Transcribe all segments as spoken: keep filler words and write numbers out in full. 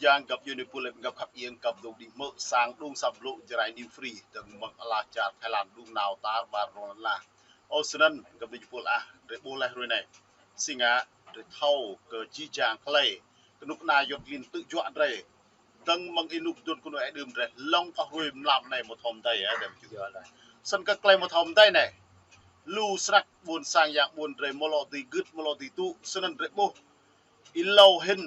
Yang găp yơh ñu pul lĕ găp khăp ieng găp dŏ đing mơ̆ sang đung săp blŭ Jrai New Free dơ̆ng mơ̆ng ala čar Thái Lan đung nao tar ƀar rŏng lăn la. Ơ, snăn găp đing pul ah, drei ƀuh leh hruê anei. Si ngă, drei thâo kơ jih jang klei kơnuk kơna Yuăn klin tŭ juă drei. Dơ̆ng mơ̆ng ênuk dŭn kơnuk ơi đưm drei lŏng kơ hruê mlam anei mơ̆ thâo mdei ah, drei mơ̆ čŭ. Snăn kơ klei mơ̆ thâo mdei anei. Lu snăk ƀuôn sang yang ƀuôn drei mơ̆ lŏ dưi gưt mơ̆ lŏ dưi tŭ, snăn drei ƀuh. Êlâo hĭn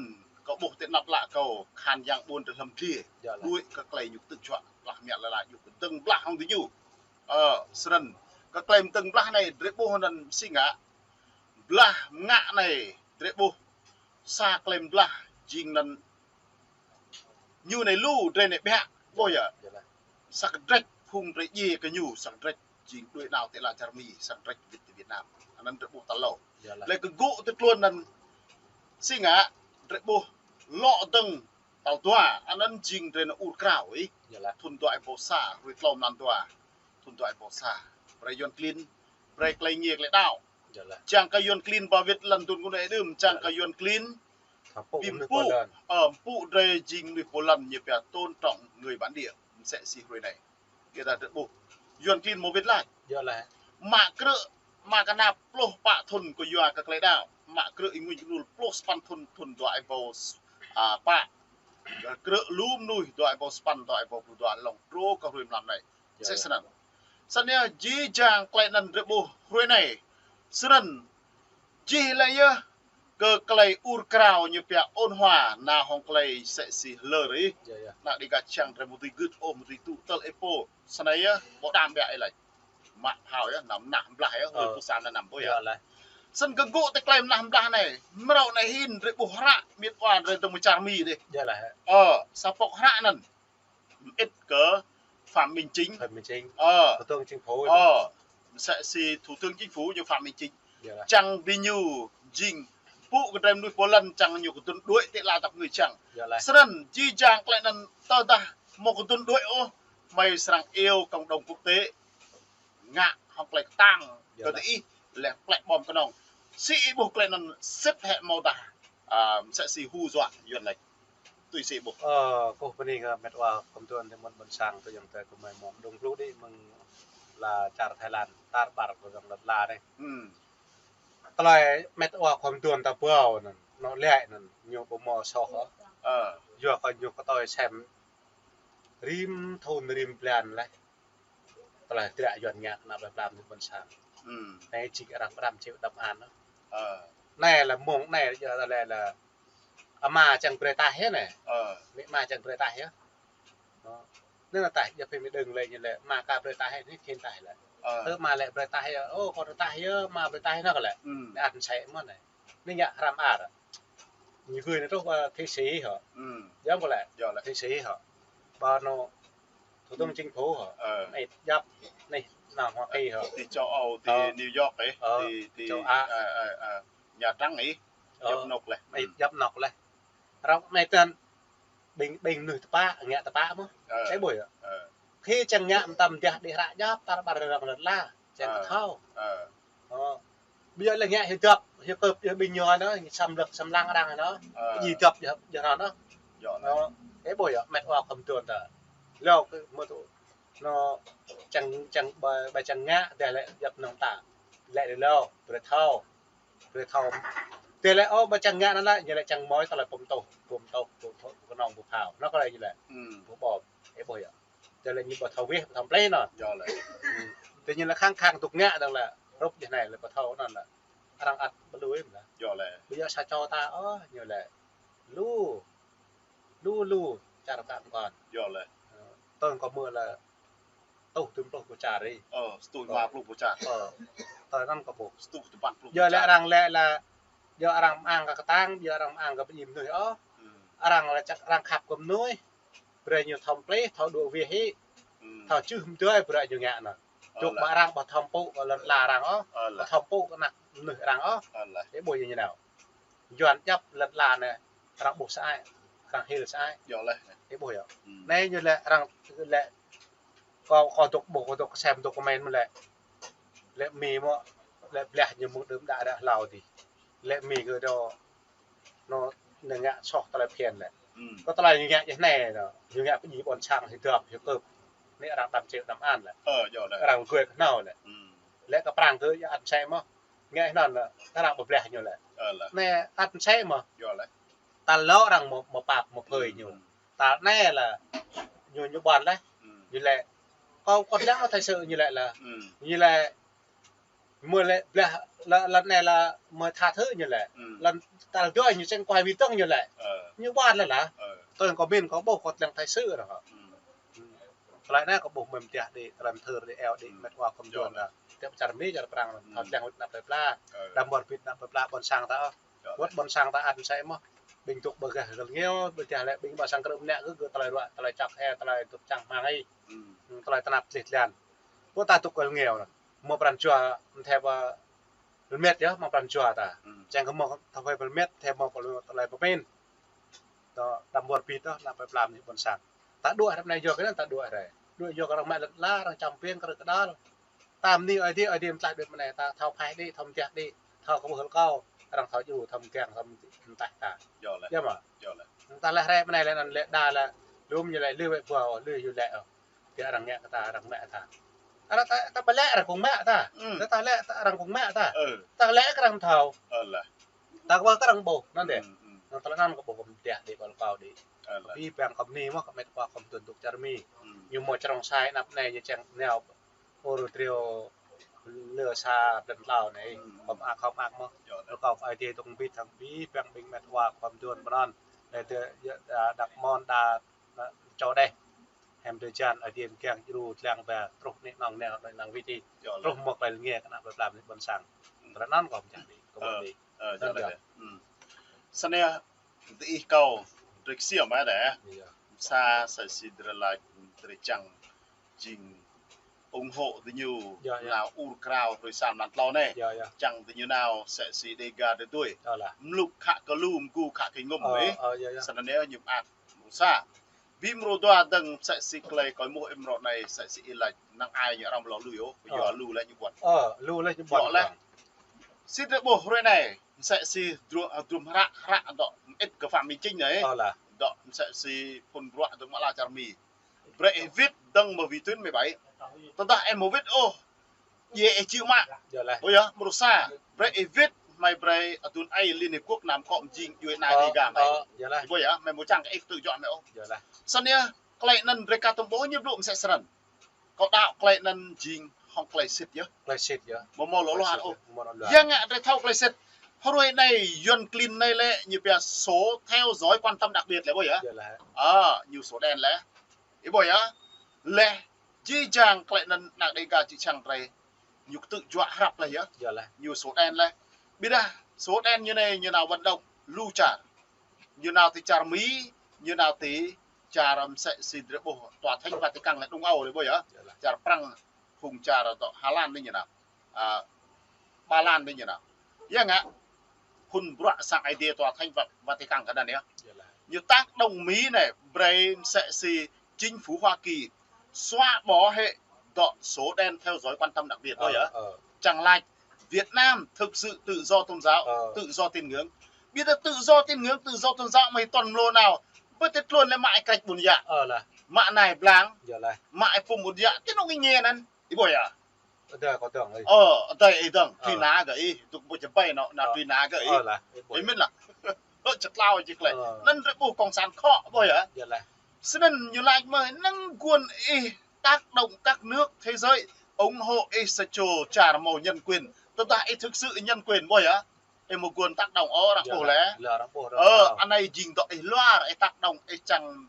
kâo ƀuh ti anăp ală kâo, khan yang ƀuôn drei hlăm dliê. Đuĕ kơ klei ñu tŭ juă, blah mă lĕ la ñu kơ dơ̆ng blah hŏng diñu. Ơ, snăn kơ klei dơ̆ng blah anei drei ƀuh anăn si ngă. Blah mơ̆ng anei drei ƀuh. Sa klei blah jing anăn ñu anei lu drei anei ƀiă, ƀuh yơh. Sa kdrêč phung drei djiê kơ ñu, sa kdrêč jing đuĕ nao ti ala čar Mi, sa kdrêč wĭt ti Việt Nam. Anăn drei ƀuh tal êlâo. Lĕ kơ gŭ ti tluôn anăn si ngă, drei ƀuh lŏ dơ̆ng tal dua, anăn jing drei anăn ur krao ih. Thŭn dua êbâo sa, hruê tlâo mlan dua. Thŭn dua êbâo sa. Brei Yuăn klin, brei klei ngiê klei đăo. Čiăng kơ Yuăn klin ba wĭt lăn dŭn kơnuk ơi đưm, čiăng kơ Yuăn klin bi mpŭ, ơ, mpŭ drei jing mnuih pô lăn ñu pia tôn trọng người bản địa, msĕ si hruê anei. Kơ ta drei ƀuh. Yuăn klin mơ̆ wĭt lač. Mă krư̆, mă kơnăp pluh pă thŭn kơ yua kơ klei đăo. Mă krư̆ ênguñ kơnul pluh sa păn thŭn, thŭn dua êbâo, a, pă. Krư̆ lu mnuih dua êbâo sa păn, dua êbâo pluh dua lŏng truh kơ hruê mlam anei. Msĕ snăn. Snăn yơh jih jang klei anăn drei ƀuh hruê anei. Snăn jih lĕ yơh kơ klei ur krao ñu pia ôn hòa nao hŏng klei msĕ si hlơr ih. Anăn đĭ gah čiăng drei mơ̆ dưi gưt ôh mơ̆ dưi tŭ tơl êpô. Snei yơh, ƀô̆ đam ƀiă ih lač. Mă phao yơh, năm nah blah yơh, ơ, hruê pô sa anăn năm ƀuh yơh. Snăn kơ gŭ ti klei mnah blah anei, mrâo anei hĭn drei ƀuh hră, mĭt wa drei dơ̆ng mơ̆ng čar Mi dih. Ơ, sa pŏk hră anăn. Mĭt kơ Phạm Minh Chính. Phạm Minh Chính. Ơ. Thủ tướng Chính phủ. Ơ. Msĕ si Thủ tướng Chính phủ ñu Phạm Minh Chính. Čiăng bi ñu jing mpŭ kơ drei mnuih pô lăn čiăng ñu kơdŭn đuĕ ti ala dap ngui čiăng. Snăn jih jang klei anăn tơdah mơ̆ kơdŭn đuĕ ôh, hmei srăng iêu cộng đồng quốc tế ngă hŏng klei ktang kơ diih leh plĕ bom kơnong. Si ih ƀuh klei anăn sĭt hĕ mơ̆ dah, a, msĕ si hu dua Yuăn lač. Tui si ih ƀuh. Ơ, kâo bơni kơ mĕt wa khŏm tuan ti mơ̆n ƀôn sang tui yang tơ kơ hmei mơ̆ng đŭng plu đĭ mơ̆ng ala čar Thái Lan, tar ƀar kơ dŏng lăt la anei. Tơlơi mĕt wa khŏm tuan ta ƀuh anăn, anŏ lĕ anăn, ñu ƀu mơ̆ soh ôh. Yua kơ ñu kơ tui sem rĭm thŭn rĭm blan leh. Tơlơi dră Yuăn ngă ană plei pla mơ̆ng ƀôn sang. Anei jing arăng pơrăm čeo đăp an. Anei lĕ mơ̆ng anei yơh lĕ lĕ ama čiăng brei taih yơh anei. Mĭ ama čiăng brei taih yơh. Anei lĕ taih, yua phi mĭ đơ̆ng lĕ ñu lĕ ama ka brei taih yơh, anei khĭn taih lĕ. Tơ ama lĕ brei taih yơh, ô, kâo brei taih yơh, ama brei taih yơh anăn kơ lĕ. Anei ăt msĕ mơ̆n anei. Anei ngă hrăm ar. Ñu gui anei truh, ơ, thụy sĩ hŏ. Yơh kơ lĕ. Thụy sĩ hŏ. Ba anŏ Thủ tướng Chính phủ hŏ. Anei djăp anei nao Hoa Kỳ hŏ. Ti châu Âu, ti New York ih, ti, ti châu Á. Ơ, ơ, ơ, Nhà Trắng ih. Djăp anŏ leh. Anei djăp anŏ leh. Rŏng anei tăn ƀing, ƀing mnuih tơpă, ngă tơpă mơ̆n. Ih ƀuh yơh. Khi čiăng ngă mtam dah đĭ hră djăp tar ƀar rŏng lăt la. Čiăng kơ thâo. Ơ. Ƀiă lĕ ngă hyu dăp, hyu kơp, hyu ƀing ñu anăn, xâm lược, xâm lăng arăng anăn. Ñu dăp, hyu, hyu anăn. Ih ƀuh yơh, mĕt wa khŏm tuan ta. Lŏ kơ mơ̆ tŭ. Anŏ čiăng, čiăng ƀai, ƀai čiăng ngă, dah lĕ djăp anŏ ta. Lĕ lĕ lŏ, brei thâo. Brei thâo. Dah lĕ, ô, ƀai čiăng ngă anăn lĕ, ñu lĕ čiăng mơi tơlơi pơm tuh, pơm tuh, pơm tuh, kơnong pơm phao. Anŏ kơ lĕ ñu lĕ. Pơm bom, ih ƀuh yơh. Dah lĕ ñu ƀu thâo weh, ƀu thâo plei anăn. Dah ñu lĕ khăng khăng dŏ ngă dơ̆ng lĕ, rup jih anei lĕ ƀu thâo anăn lĕ. Arăng ăt ƀu lui mơ̆n. Ƀiă sa čô ta, ô, ñu lĕ. Lu. Lu, lu, čar kă mơkŏn. Tơl kâo mơ̆ lĕ tuh dŭm pluh boh čar ih. Ơ, sa rơtuh rơma pluh boh čar. Ơ, tơl anăn kâo ƀuh. Sa rơtuh dua păn pluh boh čar. Yua lĕ arăng lĕ lĕ, yua arăng mơang kơ kơtang, yua arăng mơang kơ pơjing mnuih ôh. Arăng lĕ čăk arăng khăp kơ mnuih. Brei ñu thâo plih, thâo đuaĭ weh hĭ. Thâo čưh mdơi brei ñu ngă anăn. Dŏ mă arăng ƀu thâo mpŭ kơ lăn la arăng ôh. Ƀu thâo mpŭ kơ ană mnuih arăng ôh. Ih ƀuh yơh ñu nao. Yuăn djăp lăn la anei, arăng ƀuh sơăi, arăng hil sơăi. Ih ƀuh yơh. Anei ñu lĕ arăng lĕ kâo, kâo dŏ ƀuh, kâo dŏ kơsem dŏ kơmen mơ̆n lĕ. Lĕ Mi mơ̆, lĕ blah ñu mơ̆ng đưm đă ră hlâo dih. Lĕ Mi kơ dŏ anŏ anei ngă soh tơlơi phiăn lĕ. Kơ tơlơi ñu ngă yơh anai lĕ, ñu ngă pơdjai ƀôn sang hơdrop hơkơp. Anai arăng đăm čeo đăm an lĕ. Arăng gui kơhnâo lĕ. Lĕ kơ Prang kơ yơh ăt sĕ mơ̆. Ngă anŭn lĕ, arăng pơblah ñu lĕ. Anai ăt sĕ mơ̆. Tal lŏ arăng mơ̆, mơ̆ pap mơ̆ phơi ñu. Tal anai lĕ, ñu, ñu ƀuăn lĕ. Ñu lĕ, kâo, kâo lăng thai sơ ñu lĕ lĕ. Ñu lĕ, mơ̆ lĕ blah lĕ, lăn anai lĕ mơ̆ tha thơ ñu lĕ. Lăn tal dua ñu čeng kuai witong ñu lĕ. Ñu ƀuăn lĕ lĕ. Tui kâo min kâo ƀuh kâo lăng thai sơ ră hŏ. Tơlơi anai kâo ƀuh mơ̆ mơtiah đĭ, tơlơi mơthơr đĭ, eo đĭ, met wa khŏm duôn đa. Tiăp čar Mi čar Prang, thâo lăng wĭt anăp plơi pla. Đăm wơr bĭt anăp plơi pla ƀôn sang ta. Wơ̆t ƀôn sang ta ăt sĕ mơ̆. Ƀing dŏ ƀơi gah gơl ngiao, ƀơi gah lĕ ƀing ƀă sang krư̆ mơnă gơ̆, gơ̆ tơlơi ruă, tơlơi čŏk hĕ, tơlơi dŏ čang hmang ai. Tơlơi tơnap tlih tlan. Ƀu ta dŏ gơl ngiao. Mơ̆ pran jua, mơ̆ thep, ơ, rơmet yơh, mơ̆ pran jua ta. Čang kơ mơ̆ thâo phơi rơmet, thep mơ̆ kơ lu tơlơi pơmin. Tơ đăm wơr bĭt tơ, anăp plơi pla ñu ƀôn sang. Ta đuaĭ ră anai yua kơ anŭn ta đuaĭ ră. Đuaĭ yua kơ arăng mă lĕ la, arăng čăm piêng kơ rơ̆k kơdal. Ta mơni Ơi Adai, Ơi Adai mơtlaih đuaĭ mơnai ta, thâo phai đĭ, thâo mơtiah đĭ, thâo kơ ƀuh hơl kâo, arăng thâo djru, thâo mơgang, thâo mơtaih ta. Yơh mơ̆. Ta lĕ ră mơnai lĕ anŭn lĕ đa lĕ, lŭm ñu lĕ, lư wĕ ƀuh, lư ñu lĕ. Tơ arăng ngă kơ ta, arăng mă ta. Arăng ta, ta ƀu lĕ arăng kông mă ta. Ta lĕ ta arăng kông mă ta. Ta lĕ kơ arăng thâo. Ta kơ arăng ƀuh, anŭn dêh. Anŭn tơlơi anŭn kơ ƀuh kơ mơtiah đĭ, kâo lăi kâo đĭ. Abih bang kơ mơni mơ̆ kơ met wa khŏm duôn dŏ čar Mi. Ñu mơ̆ črông sai anăp anai ñu čang nao ôr triu lơ sa blan tlâo anai. Khŏm ak, khŏm ak mơ̆. Rơkâo Ơi Adai dŏ bĭt hăng abih bang ƀing met wa khŏm duôn pơnăn. Đa tơ, đa, đa mơ̆n đa, đa čô đeh. Hem tơ jan Ơi Adai mơgang djru tlang ba truh anai nong neo anai nong wĭt. Truh mơ̆ tơlơi rơngiă kơ anăp plơi pla ƀôn sang. Tơlơi anŭn kâo pơčah đĭ, kâo ƀuh đĭ. Anŭn yơh. Snăn diih kâo, drơi ksiêm mă đeh. Sa msĕ si drơi laĭ, drơi čang jing ủng hộ diñu nao ur krao tui sa mlan tlâo anai. Čang diñu nao msĕ si Dêga drơi tui. Mluk khă kơ lu, mgu khă kơ ngŭm. Snăn anai ñu mơak mrô sa. Ƀĭ mrô dua dơ̆ng msĕ si tơlơi kâo ƀuh ih mrô anai msĕ si ih laĭ năng ai ñu arăng ƀu lui ôh, yua lu lĕ ñu ƀuăn. Lu lĕ ñu ƀuăn. Si drơi ƀuh hrơi anai, msĕ si dru-, drum hră, hră dŏ mơit kơ Phạm Minh Chính anai. Dŏ msĕ si phŭn bruă dơ̆ng mơ̆ ala čar Mi. Brơi ih wĭt dơ̆ng mơ̆ vĩ tuyến mười bảy. Tơdah ih ƀu wĭt ôh, djai ih či mă. Ơ yơh, mrô sa. Brơi ih wĭt, hmei brơi adun ai Liên Hiệp Quốc năm kŏ mjing djuai anai Dêga hmei. Ih ƀuh yơh, hmei ƀu čang kơ ih tơjuă hmei ôh. Snăn yơh, tơlơi anŭn drơi ka tơm ƀuh ñu blŭ msĕ snăn. Kâo đaŏ tơlơi anŭn jing hŏng tơlơi sĭt yơh. Tơlơi sĭt yơh. Mơ̆ mơ̆ lŏ lŏ ôh. Yua ngă drơi thâo tơlơi sĭt. Hrơi anai Yuăn klin anai lĕ ñu pia số theo dõi quan tâm đặc biệt lĕ ƀuh yơh. Ơ, ñu số đen lĕ. Ih ƀuh yơh. Lĕ jih jang tơlơi anŭn ană Dêga či čang drơi. Ñu kơtư̆ juă hrăp lĕ yơh. Ñu số đen lĕ. Ƀiădah số đen ñu anai ñu nao vận động lu čar. Ñu nao ti čar Mi, ñu nao ti čar msĕ si drơi ƀuh tòa thánh Vatican lĕ Đông Âu lĕ ƀuh yơh. Čar Prăng hăng čar dŏ Hà Lan anai ñu nao. Ba Lan anai ñu nao. Yua ngă phŭn bruă sang Ơi Adai tòa thánh Va-, Vatican kơ anăn yơh. Ñu tác động Mi anai brơi msĕ si chính phủ Hoa Kỳ xóa bỏ hệ dŏ số đen theo dõi quan tâm đặc biệt ƀuh yơh. Čang laĭ Việt Nam thực sự tự do tôn giáo, tự do tín ngưỡng. Ƀiădah tự do tín ngưỡng, tự do tôn giáo mơ̆ tuăn mlô nao. Ƀơi tơtlôn lĕ mă ih krač ƀun yă. Mă nai blang. Mă ih pŭm ƀun yă. Ti nŏng ih ñe anăn. Ih ƀuh yơh. Ơ, adơi ih dơ̆ng. Truy nã gơ̆ ih. Dŏ ƀuh čơbei nao, nao truy nã gơ̆ ih. Ih mĭn lah. Ơ, čơtlao či klĕ. Anăn drơi ƀuh cộng sản khŏ ƀuh yơh. Snăn ñu laĭ mơ̆ năng guôn ih tác động các nước thế giới ủng hộ ih sa čô čar mâo nhân quyền. Tơdah ih thực sự nhân quyền ƀuh yơh. Ih mơ̆ guôn tác động ôh arăng ƀuh lĕ. Ơ, anai jing dŏ ih luar, ih tác động, ih čang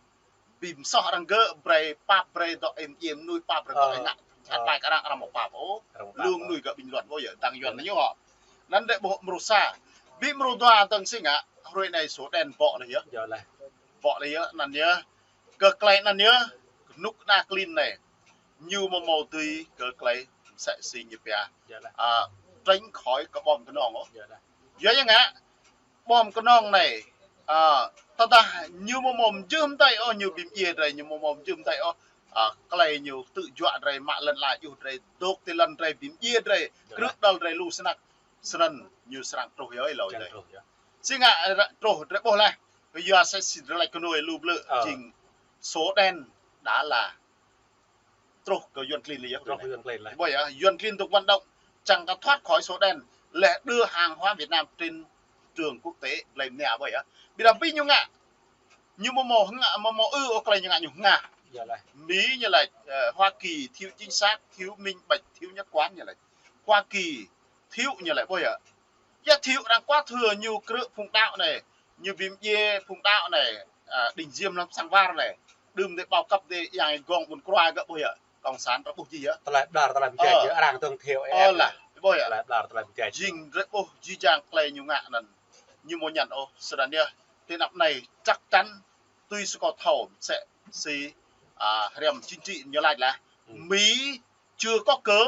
bi msoh arăng gơ̆, brơi pap, brơi dŏ ih mdjiê mnuih, pap brơi dŏ ih ngă. Čăt laĭ kơ arăng, arăng mâo pap ôh. Lu mnuih gơ̆ bình luận ƀuh yơh, tăng Yuăn ñu hŏ. Anăn drơi ƀuh mrô sa. Ƀĭ mrô dua dơ̆ng si ngă, hrơi anai số đen bŏ lĕ yơh. Bŏ lĕ yơh, anăn yơh. Kơ tơlơi anăn yơh, kơnuk kơna klin anai. Ñu mơ̆ mâo dưi kơ tơlơi msĕ si ñu pia. Tránh khỏi kơ bom kơnong ôh. Yua ngă, bom kơnong anai, tơdah ñu mơ̆ mâo mjưh mdei ôh, ñu bi mdjiê drơi, ñu mơ̆ mâo mjưh mdei ôh, tơlơi ñu kơtư̆ juă drơi, mă lăn ala djuh drơi, dŏ ti lăn drơi, bi mdjiê drơi, krư̆ đăl drơi lu snăk, snăn ñu srăng truh yơh ih lŏ dih. Si ngă truh drơi ƀuh leh. Kơ yua sĕ si drơi lač kơ nui lu blư̆. Ờ. Jing số đen đã là truh kơ Yuăn klin lĕ yơh. Truh kơ Yuăn klin lĕ. Ƀuh yơh, Yuăn klin tŭk vận động čang kơ thoát khỏi số đen, lĕ đưa hàng hóa Việt Nam trên trường quốc tế, lĕ mnia ƀuh yơh. Ƀiădah pi ñu ngă. Ñu mơ̆ mơ̆ ngă, mơ̆ mơ̆ ư ôh klei ñu ngă ñu ngă. Yơh lĕ. Mỹ ñu lač, ờ, Hoa Kỳ thiếu chính xác, thiếu minh bạch, thiếu nhất quán ñu lač. Hoa Kỳ thiếu ñu lač ƀuh yơh. Yơh thiếu đang quá thừa ñu krư̆ phung đăo anai, ñu bi mdjiê phung đăo anai, à, Đinh Diêm lăm sang war anai. Đưm dê bao cấp dê yang gong ƀun krua gơ̆ ƀuh yơh. Cộng sản ta ƀuh jih yơh. Tơlơi ƀlŏr, tơlơi mdjiê, arăng tơng thiếu. Ơ, ơ, lĕ, ƀuh yơh. Tơlơi ƀlŏr, tơlơi mdjiê. Jing drơi ƀuh jih jang klei ñu ngă anŭn. Ñu mơ̆ ñăn ôh, sơdang yơh. Tơ anăp anai chắc chắn tui sơkŏ thâo sĕ si, à, hriăm chính trị ñu lač lah. Ừ. Mỹ chưa có cớ,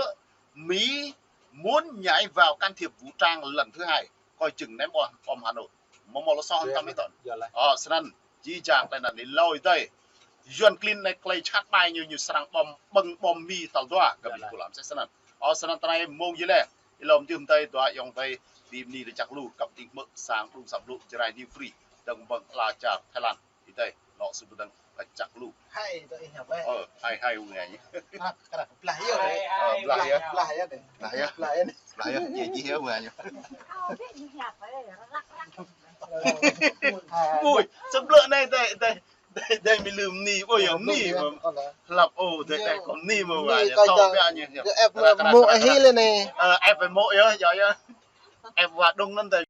Mỹ muốn nhảy vào can thiệp vũ trang lần thứ hai, coi chừng ném bom, bom Hà Nội. Mơ̆ mơ̆ lŏ soh hăng tăm ih tŏn. Yơh lĕ. Ơ, sơnăn, jih jang klei anŭn ih lơi tơi. Yuăn klin anai klei čăt ƀai ñu, ñu srăng bom, ƀơ̆ng bom Mi tal dua, kơ ƀing pô lăm sĕ sơnăn. Ơ, sơnăn tơnai mông jih lĕ, ih lŏm jưh tơi, dua ayŏng tơi, bi mni lĕ čăk lu, kăp ding mơ̆, sang plung săp lu, Jrai New Free, dơ̆ng ƀơ̆ng ala čar Thái Lan. Ih tơi, lŏ sŭ pơdơ̆ng kơ čăk lu. Hai, tơ ih ñăp, eh. Ơ, hai, hai, ung ai ñu. Krăp, krăp, blah yơh. Hai, hai, blah yơh. Blah yơh dê. Blah yơh. Blah yơh dê. Blah yơh, jih jih yơh, ung ai ñu. Ui, sơblơ̆ anai, tơi, tơi, tơi, tơi, mi lưm ni, ôi, yơh, ni, mơ̆. Hlăp, ô, tơi, tơi, kơ ni, mơ̆, ung ai ñu. Tơl biă ñu, ñu. Ep, krăp, mơ̆, krăp, hi lĕ anai. Ơ, ep, mơ̆, yơh, yơh, yơh. Ep, wa, đung anŭn, tơi.